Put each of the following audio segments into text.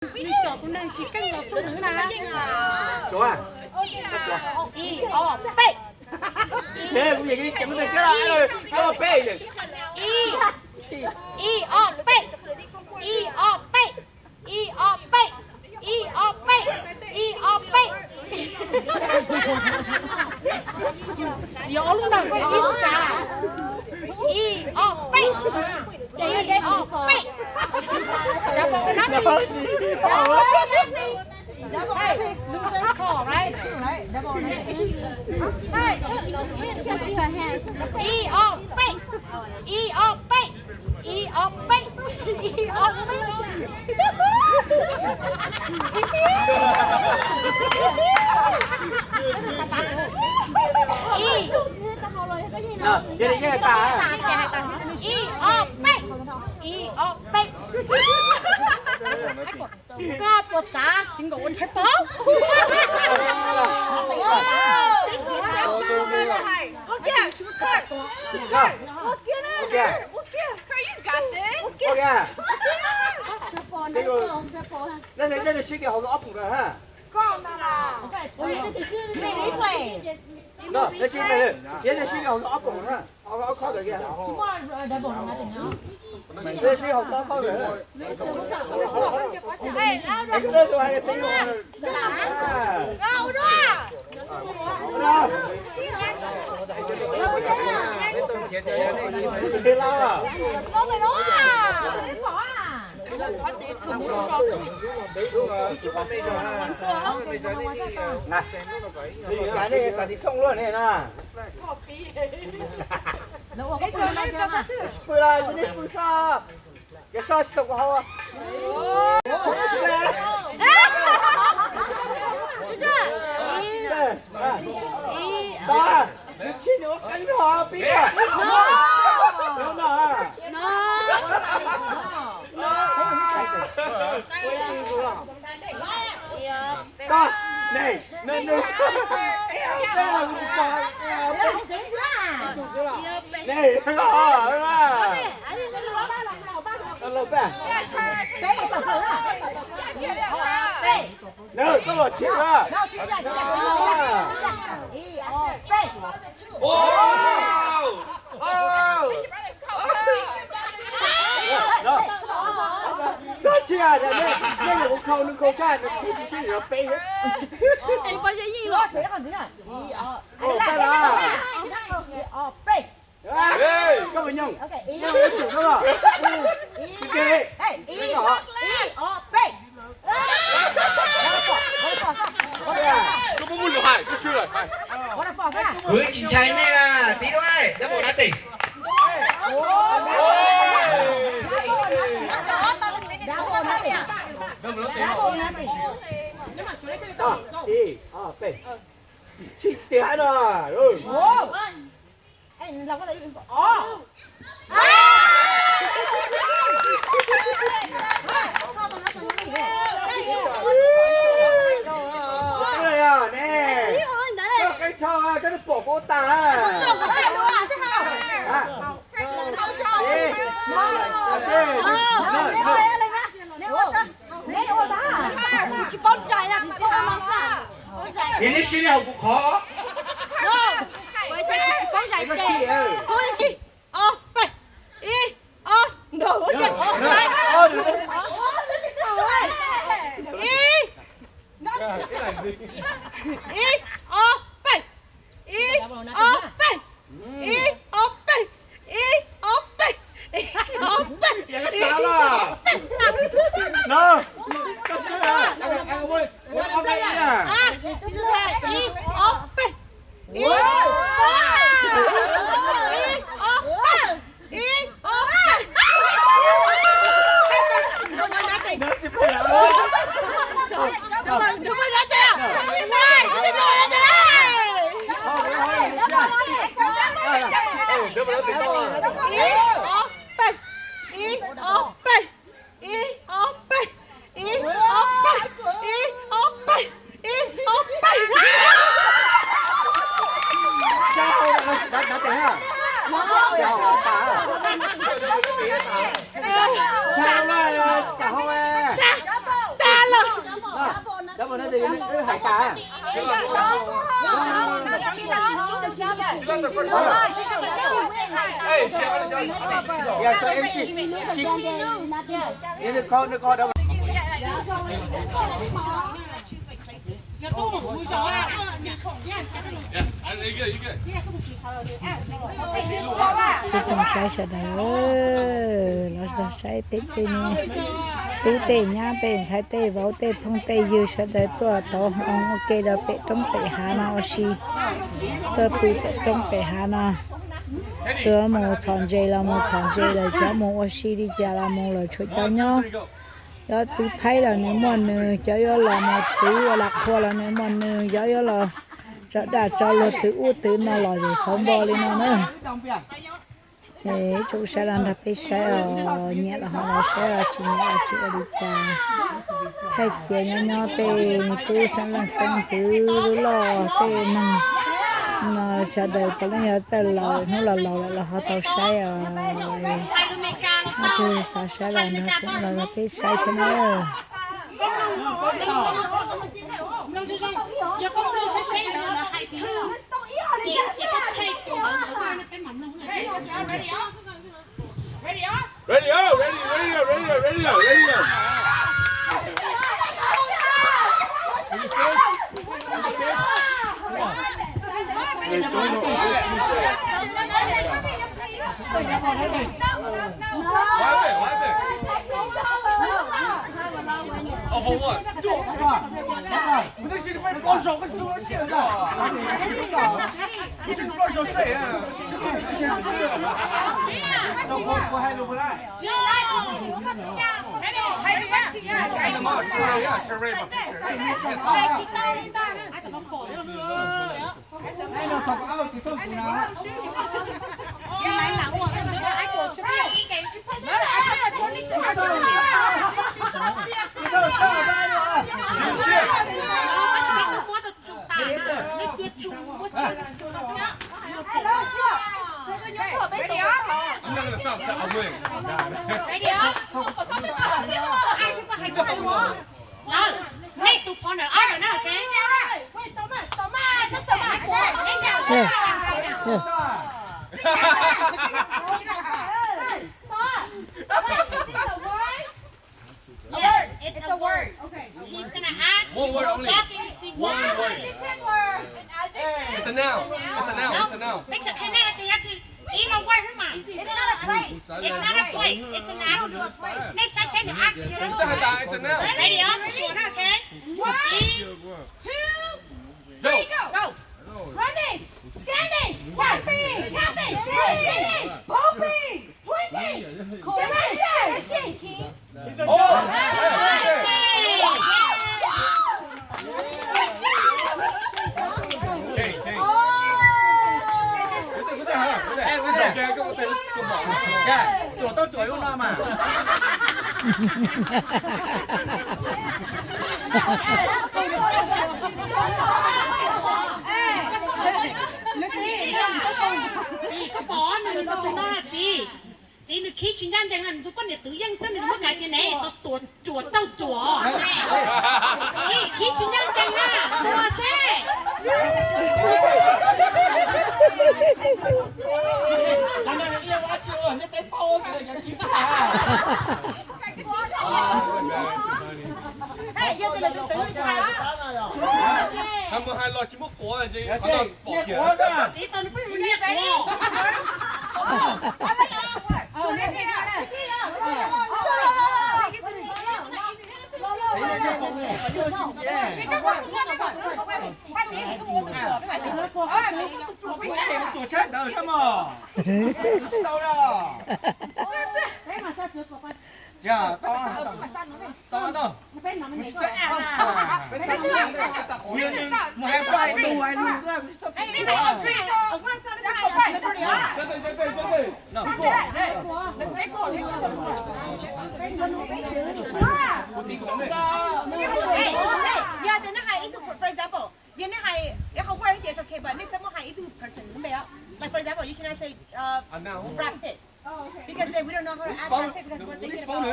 Nws tsom tus neeg tsis keej los xub na. Suav. Ib, ob, peb. Neb kuv yeej ceev tes kab los peb. Ib, ib, ob, peb. Ib, ob, peb. Ib, ob, peb. Ib, ob, peb. Ib, ob, peb. Yuav ob lub ntag, ib sab. Ib, ob, peb. Ib, ob, peb. Double nothing. Hey, losers call, right? Hey. Ib, ob, peb. Ib, ob, peb. Ib, ob, peb. Ib, ob, peb. Ib. Ib, ob, peb. Ib, ob, peb. Koj puas xav single ua tshaj paub? Leej twg sib kis hauv ob pum na ha. Leej twg sib kis hauv ob pum na. Ob khob ntawd kiag. Leej twg sib hauv ob khob ntawd. Xav tiv xoo luaj ne na. Tsis pw los nej pw soj, kev soj tsis tau kuv hau. Nws tsis nws ua qeeb no pib no. Koj, ne, ne, ne. Ne, ne. Nws koj los tsis na. Koj tsis, nej yuav kuv khau nws khau tshaj nws tsis sib yuav peb. Koj puas nyoog? Nyoog ib tsum no los. Koj puas muaj lus hais koj swb lawm. Kuv tsis ntshai nej na, tib lub, dab npaum dab tes. Ib, ob, peb. Tsis tiag no. Koj qeeb tshaj, koj twb pom kuv ua tag. Ces neb sib neb hauv kuv qhov. Ob, peb, ib, ob, no, ib, ib, ob, peb, ib, ob, peb, ib, ob, peb, ib, ob, peb, ib, ob, peb. No, koj swb, ib, ob, peb. Ib, ob, peb. Ib, ob, peb. Ib, ob, peb. Ib, ob, peb. Ib, ob, peb. Ib, ob, peb. Ib, ob, peb. Tag, tag, tag. Cov no ces wb hais tas. Yeah, so em xê, em xê, em xê call, no call đó. Peb tsoom saib sawv daws, los tsoom saib peb tej niam tub tej nyab tej ntxhais tej vauv tej phooj tej ywg sawv daws tuaj tau hmoo ua ke rau pem roob pem hav no ua si. Tuaj pw pem roob pem hav no, tuaj mus txhom ntses los mus txhom ntses lawm, cov mus ua si li cas los mus lawm, tshuav cov nyob, cov twv phaib los nws muaj nws, cov yuav los mus twv ua lam qhua los nws muaj nws, cov yuav los tso daj tso luag twv ub twv no los zem xauv npo li no na. Ib tsoom saib los nrog peb saib os, nyiam los ho los saib, tsis nyiam los tsis ua li cas. Thaij cia nyob nyob tej me tub xeeb leej xeeb ntxwv lub loj tej neeg no sawv daws puav leej yog txawj laus, hnub los laus lawm los ho tau saib os. Tus twg xav saib los nrog peb saib thiab na. Ready, oh, ready, ready, ready, ready, ready. Nej tus phone na, ok. Yes, it's a word. He's gonna ask you just to see one word. It's a noun. It's a noun. It's a noun. Peb tseem qhia nej hais tias yog tsis ib lo word xwb mas. It's not a place. It's not a place. It's a noun. Nej saib seb nws ask you. It's a noun. Ready, up, sure, okay? One, two, three, go. Go. Running, standing, jumping, jumping, sitting, pooping, pointing, direction, shaking. Tsuam tau tsuam yuav no mas. Txiv, koj pom nws tus no na txiv. Txiv nws khib tsis ncaj ncees na, nws tus poj niam twv yeej xwb nws muab kais tias ne, tau tsuam tau tsuam. Txiv khib tsis ncaj ncees na, mus seb. Mus hais los tsis muab quav. Yog tias nej hais ib tug, for example, yog nej hais ib qho word ces it's okay, but nej txhob muab hais ib tug person ntawd. Like, for example, you cannot say, uh, Brad Pitt. Because then we don't know how to add Brad Pitt because we're thinking about.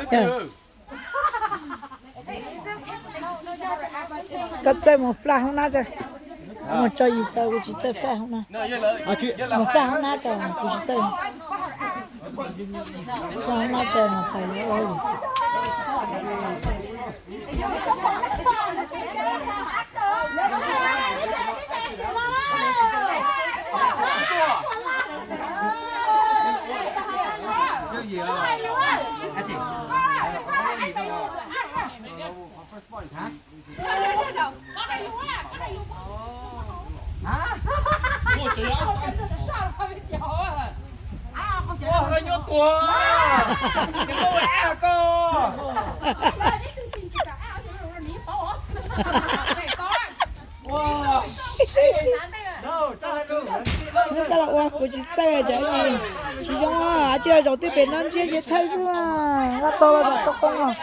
Hey, is it okay for them to know how to add Brad Pitt? Koj txawj mus flash hoob nab tso. Mus tso yim tau, kuv tsis txawj flash hoob nab. Mus flash hoob nab tso, kuv tsis txawj. Flash hoob nab tso, mus tau. Koj los ua kuv tsis txawj cov tsis zoo, tsis yog zaum twg pem no ntsiab ces thawj xwb mas, nqa tau los zaum tau qoob os.